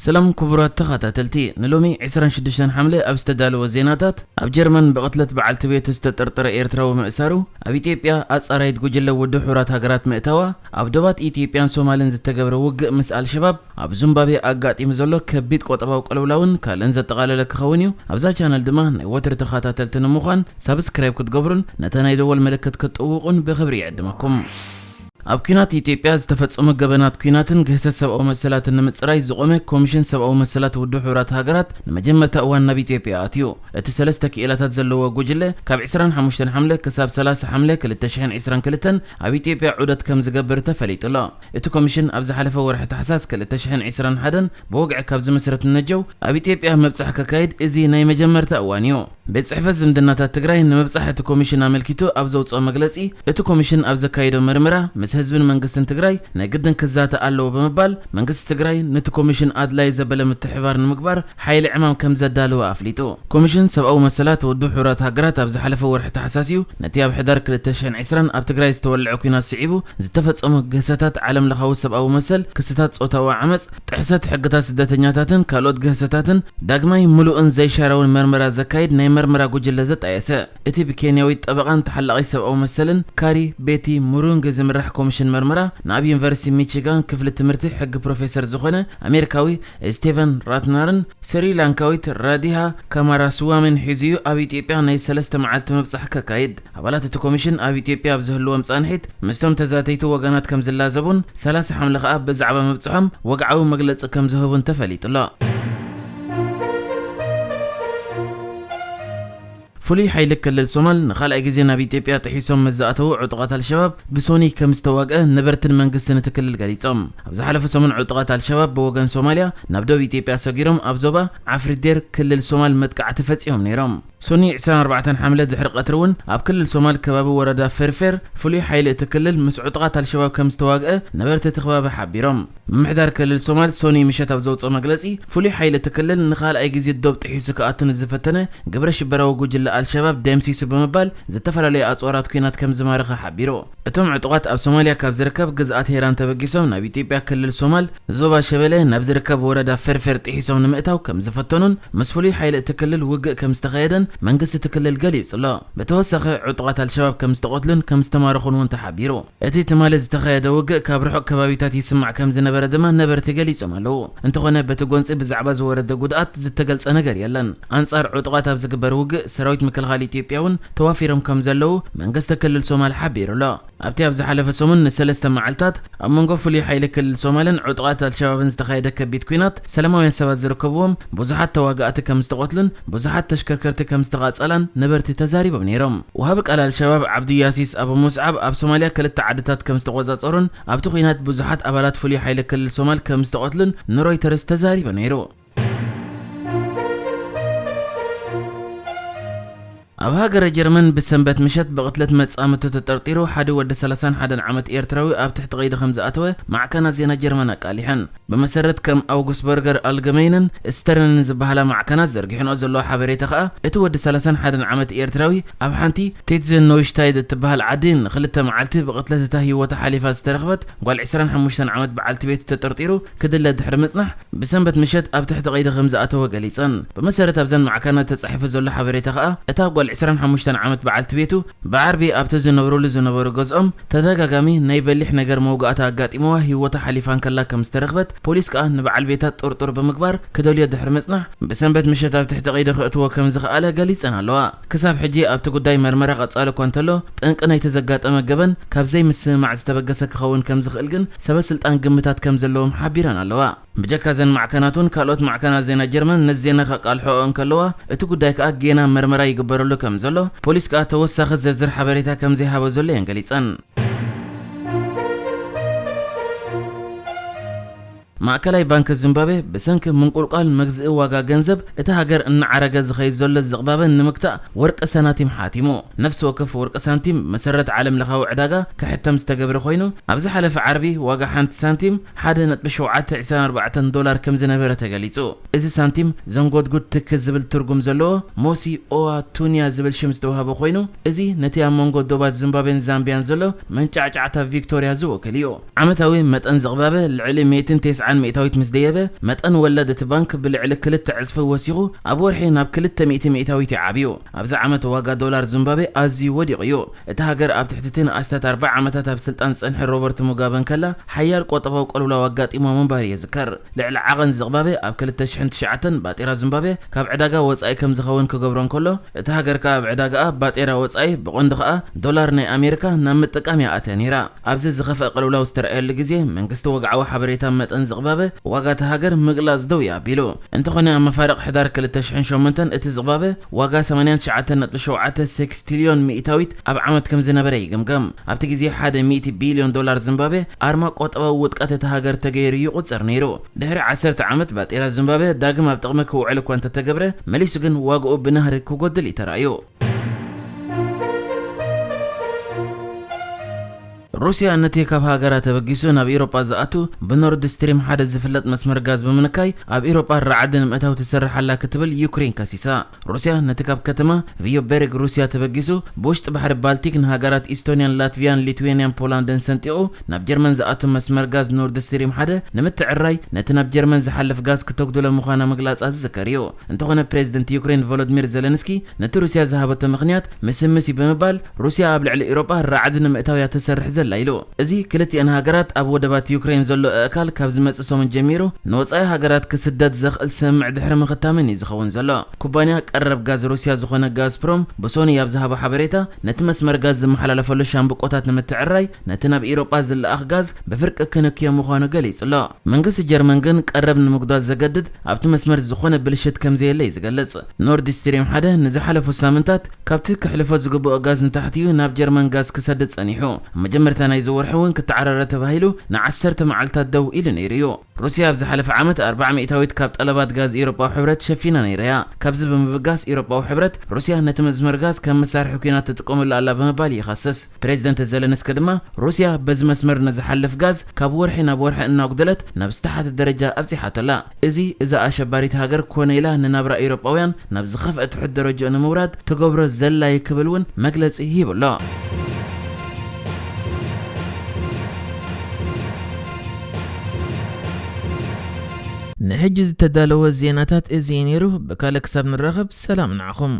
ሰላም ክቡራት ተኸታተልቲ፣ ንሎሚ ዕስራን ሽዱሽተን ሓምለ ኣብ ዝተዳለወ ዜናታት፣ ኣብ ጀርመን ብቕትለት በዓልቲ ቤቱ ዝተጠርጠረ ኤርትራዊ ምእሳሩ፣ ኣብ ኢትዮጵያ ኣጻራይት ጉጅለ ውድብ ሕቡራት ሃገራት ምእታዋ፣ ኣብ ዶባት ኢትዮጵያን ሶማልን ዝተገብረ ውግእ ምስ ኣልሸባብ፣ ኣብ ዙምባቤ ኣጋጢሙ ዘሎ ከቢድ ቆጠባዊ ቅልውላውን ካልእን ዘጠቓለለ ክኸውን እዩ። ኣብዛ ቻነል ድማ ናይ ወትሪ ተኸታተልቲ ንምዃን ሳብስክራይብ ክትገብሩን ነታ ናይ ደወል ምልክት ክትጥውቑን ብኽብሪ ይዕድመኩም። ኣብ ኲናት ኢትዮጵያ ዝተፈጸሙ ገበናት ኲናትን ግህሰት ሰብኣዊ መሰላትን ንምጽራይ ዝቖመ ኮሚሽን ሰብኣዊ መሰላት ውድብ ሕቡራት ሃገራት ንመጀመርታ እዋን ናብ ኢትዮጵያ ኣትዩ። እቲ ሰለስተ ክኢላታት ዘለዎ ጉጅለ ካብ ዕስራን ሓሙሽተን ሓምለ ክሳብ ሰላሳ ሓምለ ክልተ ሽሕን ዕስራን ክልተን ኣብ ኢትዮጵያ ዑደት ከም ዝገብር ተፈሊጡ ኣሎ። እቲ ኮሚሽን ኣብ ዝሓለፈ ወርሒ ታሕሳስ ክልተ ሽሕን ዕስራን ሓደን ብወግዒ ካብ ዝምስረት ንነጀው ኣብ ኢትዮጵያ ምብጻሕ ከካይድ እዚ ናይ መጀመርታ እዋን እዩ። ቤት ጽሕፈት ዝምድናታት ትግራይ ንምብጻሕ እቲ ኮሚሽን ኣመልኪቱ ኣብ ዘውጽኦ መግለጺ፣ እቲ ኮሚሽን ኣብ ዘካየዶ መርመራ ምስ ህዝብን መንግስትን ትግራይ ናይ ግድን ክዛተ ኣለዎ ብምባል፣ መንግስቲ ትግራይ ነቲ ኮሚሽን ኣድላይ ዘበለ ምትሕብባር ንምግባር ሓይሊ ዕማም ከም ዘዳለወ ኣፍሊጡ። ኮሚሽን ሰብኣዊ መሰላት ውድብ ሕቡራት ሃገራት ኣብ ዝሓለፈ ወርሒ ታሕሳስ እዩ ነቲ ኣብ ሕዳር ክልተ ሽሕን ዕስራን ኣብ ትግራይ ዝተወልዐ ኲናት ስዒቡ ዝተፈጸሙ ግህሰታት ዓለም ለኻዊ ሰብኣዊ መሰል፣ ክስታት ጾታዊ ዓመጽ፣ ጥሕሰት ሕግታት ስደተኛታትን ካልኦት ግህሰታትን ዳግማይ ምሉእን ዘይሻራውን መርመራ ዘካይድ ናይ መርመራ ጉጅለ ዘጣየሰ። እቲ ብኬንያዊት ጠበቓን ተሓላቒት ሰብኣዊ መሰልን ካሪ ቤቲ ሙሩንግ ዝምራሕ ኮሚሽን መርመራ፣ ንኣብ ዩኒቨርሲቲ ሚቺጋን ክፍሊ ትምህርቲ ሕጊ ፕሮፌሰር ዝኾነ ኣሜሪካዊ ስቴቨን ራትናርን ስሪላንካዊት ራዲሃ ካማራስዋምን ሒዙ እዩ ኣብ ኢትዮጵያ ናይ ሰለስተ መዓልቲ ምብጻሕ ከካይድ። ኣባላት እቲ ኮሚሽን ኣብ ኢትዮጵያ ኣብ ዝህልዎም ጻንሒት፣ ምስቶም ተዛተይቲ ወገናት ከም ዝላዘቡን፣ ሰላሳ ሓምለ ከኣ ብዛዕባ ምብጽሖም ወግዓዊ መግለጺ ከም ዝህቡን ተፈሊጡ ኣሎ። ፍሉይ ሓይሊ ክልል ሶማል ንኻልኣይ ግዜ ናብ ኢትዮጵያ ጥሒሶም ምስ ዝኣተዉ ዕጡቓት ኣልሸባብ ብሶኒ ከም ዝተዋግአ ነበርትን መንግስትን እቲ ክልል ገሊጾም። ኣብ ዝሓለፈ ሰሙን ዕጡቓት ኣልሸባብ ብወገን ሶማልያ ናብ ደቡብ ኢትዮጵያ ሰጊሮም ኣብ ዞባ ዓፍሪዴር ክልል ሶማል መጥቃዕቲ ፈጺሞም ነይሮም። ሶኒ ዕስራን ኣርባዕተን ሓምለ ድሕሪ ቀትሪ እውን ኣብ ክልል ሶማል ከባቢ ወረዳ ፈርፌር ፍሉይ ሓይሊ እቲ ክልል ምስ ዕጡቓት ኣልሸባብ ከም ዝተዋግአ ነበርቲ እቲ ከባቢ ሓቢሮም። ምምሕዳር ክልል ሶማል ሶኒ ምሸት ኣብ ዘውፅኦ መግለፂ፣ ፍሉይ ሓይሊ እቲ ክልል ንኻልኣይ ግዜ ዶብ ጥሒሱ ክኣቱ ንዝፈተነ ግብረ ሽበራዊ ጉጅለ ኣልሸባብ ደምሲሱ ብምባል ዝተፈላለዩ ኣፅዋራት ኲናት ከም ዝማረኸ ሓቢሩ። እቶም ዕጡቓት ኣብ ሶማልያ ካብ ዝርከብ ግዝኣት ሄራን ተበጊሶም ናብ ኢትዮጵያ ክልል ሶማል ዞባ ሸበሌ ናብ ዝርከብ ወረዳ ፈርፈር ጥሒሶም ንምእታው ከም ዝፈተኑን ምስ ፍሉይ ሓይሊ እቲ ክልል ውግእ ከም ዝተኻየደን መንግስቲ እቲ ክልል ገሊጹ ኣሎ። ብተወሳኺ ዕጡቓት ኣልሸባብ ከም ዝተቐትሉን ከም ዝተማረኹን እውን ተሓቢሩ። እቲ ትማሊ ዝተኻየደ ውግእ ካብ ርሑቕ ከባቢታት ይስማዕ ከም ዝነበረ ድማ ነበርቲ ገሊጾም ኣለዉ። እንተኾነ በቲ ጎንጺ ብዛዕባ ዝወረደ ጉድኣት ዝተገልጸ ነገር የለን። ኣንጻር ዕጡቓት ኣብ ዝግበር ውግእ ሰራዊት ምክልኻል ኢትዮጵያ እውን ተዋፊሮም ከም ዘለዉ መንግስቲ ክልል ሶማል ሓቢሩ ኣሎ። ኣብቲ ኣብ ዝሓለፈ ሰሙን ንሰለስተ መዓልታት ኣብ መንጎ ፍሉይ ሓይሊ ክልል ሶማልን ዕጡቓት ኣልሸባብን ዝተኻየደ ከቢድ ኲናት ሰላማውያን ሰባት ዝርከብዎም ብዙሓት ተዋጋእቲ ከም ዝተቐትሉን ብዙሓት ተሽከርከርቲ ከም ዝተቓጸላን ነበርቲ ተዛሪቦም ነይሮም። ወሃቢ ቃል ኣልሸባብ ዓብዱ ያሲስ ኣቡ ሙስዓብ ኣብ ሶማልያ ክልተ ዓድታት ከም ዝተቖጻጸሩን ኣብቲ ኲናት ብዙሓት ኣባላት ፍሉይ ሓይሊ ክልል ሶማል ከም ዝተቐትሉን ንሮይተርስ ተዛሪቡ ነይሩ። ኣብ ሃገረ ጀርመን ብሰንበት ምሸት ብቕትለት መጻምድቱ ተጠርጢሩ ሓደ ወዲ ሰላሳን ሓደን ዓመት ኤርትራዊ ኣብ ትሕቲ ቀይዲ ከም ዝኣተወ ማዕከናት ዜና ጀርመን ኣቃሊሐን። ብመሰረት ከም ኣውግስበርገር ኣልገመይንን ስተርንን ዝበሃላ ማዕከናት ዘርጊሕንኦ ዘለዋ ሓበሬታ ከኣ፣ እቲ ወዲ ሰላሳን ሓደን ዓመት ኤርትራዊ ኣብ ሓንቲ ቴትዘን ኖይሽታይድ እትበሃል ዓዲ ንኽልተ መዓልቲ ብቕትለት እታ ህይወታ ሓሊፋ ዝተረኽበት ጓል ዕስራን ሓሙሽተን ዓመት በዓልቲ ቤቱ ተጠርጢሩ ክድለ ድሕሪ ምጽናሕ፣ ብሰንበት ምሸት ኣብ ትሕቲ ቀይዲ ከም ዝኣተወ ገሊጸን። ብመሰረት ኣብዘን ማዕከናት ተጻሒፉ ዘሎ ሓበሬታ ከኣ፣ እታ ጓል ዕስራን ሓሙሽተን ዓመት በዓልቲ ቤቱ ብዓርቢ ኣብቲ ዝነብሩሉ ዝነበሩ ገዝኦም ተደጋጋሚ ናይ በሊሕ ነገር መውጋእታ ኣጋጢምዋ ህይወታ ሓሊፋ እንከላ ከም ዝተረኽበት፣ ፖሊስ ከኣ ንበዓል ቤታ ጥርጡር ብምግባር ክደልዮ ድሕሪ ምጽናሕ፣ ብሰንበት ምሸት ኣብ ትሕቲ ቀይዲ ከእትዎ ከም ዝኸኣለ ገሊጸን ኣለዋ። ክሳብ ሕጂ ኣብቲ ጉዳይ መርመራ ቀጻሊ እኳ እንተሎ፣ ጠንቂ ናይቲ ዘጋጠመ ገበን ካብ ዘይምስምማዕ ዝተበገሰ ክኸውን ከም ዝኽእል ግን ሰበ ስልጣን ግምታት ከም ዘለዎም ሓቢረን ኣለዋ። ብጀካ እዘን ማዕከናት እውን ካልኦት ማዕከናት ዜና ጀርመን ነዚ ዜና ከቃልሕኦ እንከለዋ፣ እቲ ጉዳይ ከኣ ጌና መርመራ ይግበረሉ ከም ዘሎ፣ ፖሊስ ከኣ ተወሳኺ ዝርዝር ሓበሬታ ከም ዘይሃበ ዘሎ እየን ገሊጸን። ማእከላይ ባንክ ዚምባብዌ ብሰንኪ ምንቁልቋል መግዝኢ ዋጋ ገንዘብ እታ ሃገር እናዓረገ ዝኸይድ ዘሎ ዝቕባበ ንምግታእ ወርቂ ሰናቲም ሓቲሙ። ነፍሲ ወከፍ ወርቂ ሳንቲም መሰረት ዓለም ለኻዊ ዕዳጋ ክሕተም ዝተገብረ ኮይኑ፣ ኣብ ዝሓለፈ ዓርቢ ዋጋ ሓንቲ ሳንቲም ሓደ ነጥቢ ሸውዓተ ዕስራን ኣርባዕተን ዶላር ከም ዝነበረ ተገሊጹ። እዚ ሳንቲም ዘንጎድጉድ ትኪ ዝብል ትርጉም ዘለዎ ሞሲ ኦዋ ቱንያ ዝብል ሽም ዝተዋህቦ ኮይኑ፣ እዚ ነቲ ኣብ መንጎ ዶባት ዚምባብዌን ዛምቢያን ዘሎ መንጫዕጫዕታ ቪክቶርያ ዝውክል እዩ። ዓመታዊ መጠን ዝቕባበ ልዕሊ ሚእትን ተስዓን ሚእታዊት ምስ ደየበ፣ መጠን ወለድ እቲ ባንክ ብልዕሊ ክልተ ዕጽፊ ወሲኹ ኣብ ወርሒ ናብ ክልተ ሚእቲ ሚእታዊት ይዓብዩ። ኣብዚ ዓመት ዋጋ ዶላር ዚምባብዌ ኣዝዩ ወዲቑ እዩ። እታ ሃገር ኣብ ትሕቲ እቲ ንኣስታት ኣርብዓ ዓመታት ኣብ ስልጣን ዝጸንሐ ሮበርት ሙጋበ እንከላ፣ ሓያል ቁጠባዊ ቅልውላው ኣጋጢሞ ምንባሩ ይዝከር። ልዕሊ ዓቐን ዝቕባበ ኣብ ክልተ ሽሕን ትሽዓተን ባጤራ ዚምባብዌ ካብ ዕዳጋ ወጻኢ ከም ዝኸውን ክገብሮ እንከሎ፣ እታ ሃገር ከኣ ኣብ ዕዳጋኣ ባጤራ ወጻኢ፣ ብቐንዱ ከኣ ዶላር ናይ ኣሜሪካ፣ ናብ ምጥቃም እያ ኣትያ ነይራ። ኣብዚ ዝኸፍአ ቅልውላው ዝተረኣየሉ ግዜ፣ መንግስቲ ወግዓዊ ሓበሬታ መጠን ዝቕባበ ዋጋ እታ ሃገር ምግላጽ ደው እዩ ኣቢሉ። እንተኾነ፣ ኣብ መፋርቕ ሕዳር ክልተ ሽሕን ሸሞንተን እቲ ዝቕባበ ዋጋ ሰማንያን ትሽዓተን ነጥቢ ሸውዓተ ሴክስቲልዮን ሚእታዊት ኣብ ዓመት ከም ዝነበረ ይግምገም። ኣብቲ ግዜ፣ ሓደ ሚእቲ ቢልዮን ዶላር ዚምባብዌ ኣርማ ቁጠባዊ ውድቀት እታ ሃገር ተገይሩ ይቑጸር ነይሩ። ድሕሪ ዓሰርተ ዓመት፣ ባጤራ ዚምባብዌ ዳግም ኣብ ጥቕሚ ክውዕል እኳ እንተተገብረ፣ መሊሱ ግን ዋግኡ ብናህሪ ክጎድል እዩ ተራእዩ። ሩስያ ነቲ ካብ ሃገራ ተበጊሱ ናብ ኤውሮጳ ዝኣቱ ብኖርድ ስትሪም ሓደ ዝፍለጥ መስመር ጋዝ ብምንካይ፣ ኣብ ኤውሮጳ ራዕዲ ንምእታው ትሰርሕ ኣላ ክትብል ዩክሬን ከሲሳ። ሩስያ ነቲ ካብ ከተማ ቪዮቤሪግ ሩስያ ተበጊሱ ብውሽጢ ባሕሪ ባልቲክ ንሃገራት ኢስቶንያን፣ ላትቪያን፣ ሊትዌንያን፣ ፖላንድን ሰንጢቑ ናብ ጀርመን ዝኣቱ መስመር ጋዝ ኖርድ ስትሪም ሓደ ንምትዕራይ፣ ነቲ ናብ ጀርመን ዝሓልፍ ጋዝ ክተጉድሎ ምዃና ምግላጻ ዝዝከር እዩ። እንተኾነ፣ ፕሬዚደንት ዩክሬን ቮሎዲሚር ዘለንስኪ ነቲ ሩስያ ዝሃበቶ ምኽንያት ምስምስ እዩ ብምባል፣ ሩስያ ኣብ ልዕሊ ኤውሮጳ ራዕዲ ንምእታው እያ ትሰርሕ ዘላ ኢሉ። እዚ ክልቲኣን ሃገራት ኣብ ወደባት ዩክሬን ዘሎ ኣእካል ካብ ዝመጽእ ሰሙን ጀሚሩ ንወጻኢ ሃገራት ክስደድ ዘኽእል ስምምዕ ድሕሪ ምኽታምን እዩ ዝኸውን ዘሎ። ኩባንያ ቀረብ ጋዝ ሩስያ ዝኾነ ጋዝፕሮም ብሶኒ ኣብ ዝሃቦ ሓበሬታ፣ ነቲ መስመር ጋዝ ዝመሓላለፈሉ ሻምብቆታት ንምትዕራይ፣ ነቲ ናብ ኤውሮጳ ዝለኣኽ ጋዝ ብፍርቂ ክንክዮ ምዃኑ ገሊጹ ኣሎ። መንግስቲ ጀርመን ግን ቀረብ ንምጉዳል ዘገድድ ኣብቲ መስመር ዝኾነ ብልሽት ከም ዘየለ እዩ ዝገልጽ። ኖርድ ስትሪም ሓደ ንዝሓለፉ ሳምንታት ካብቲ ክሕልፎ ዝግብኦ ጋዝ ንታሕቲ እዩ ናብ ጀርመን ጋዝ ክሰድድ ጸኒሑ። ኣብ መጀመርታ ናይዚ ወርሒ እውን ክተዓራረ ተባሂሉ ንዓሰርተ መዓልታት ደው ኢሉ ነይሩ እዩ። ሩስያ ኣብ ዝሓለፈ ዓመት ኣርብዓ ሚእታዊት ካብ ጠለባት ጋዝ ኤውሮጳዊ ሕብረት ሸፊና ነይራ እያ። ካብዚ ብምብጋስ፣ ኤውሮጳዊ ሕብረት ሩስያ ነቲ መስመር ጋዝ ከም መሳርሒ ኲናት ትጥቀመሉ ኣላ ብምባል ይኸስስ። ፕሬዚደንት ዘለንስኪ ድማ፣ ሩስያ በዚ መስመር ንዝሓልፍ ጋዝ ካብ ወርሒ ናብ ወርሒ እናጉደለት ናብ ዝተሓተ ደረጃ ኣብጺሓቶ ኣላ። እዚ፣ እዛ ኣሸባሪት ሃገር ኮነ ኢላ ንናብራ ኤውሮጳውያን ናብ ዝኸፍአ ትሑት ደረጃኡ ንምውራድ ትገብሮ ዘላ እዩ ክብል እውን መግለጺ ሂቡ ኣሎ። ንሕጂ ዝተዳለወ ዜናታት እዚ እዩ ነይሩ። ብካልእ ክሳብ ንራኸብ፣ ሰላም ንዓኹም።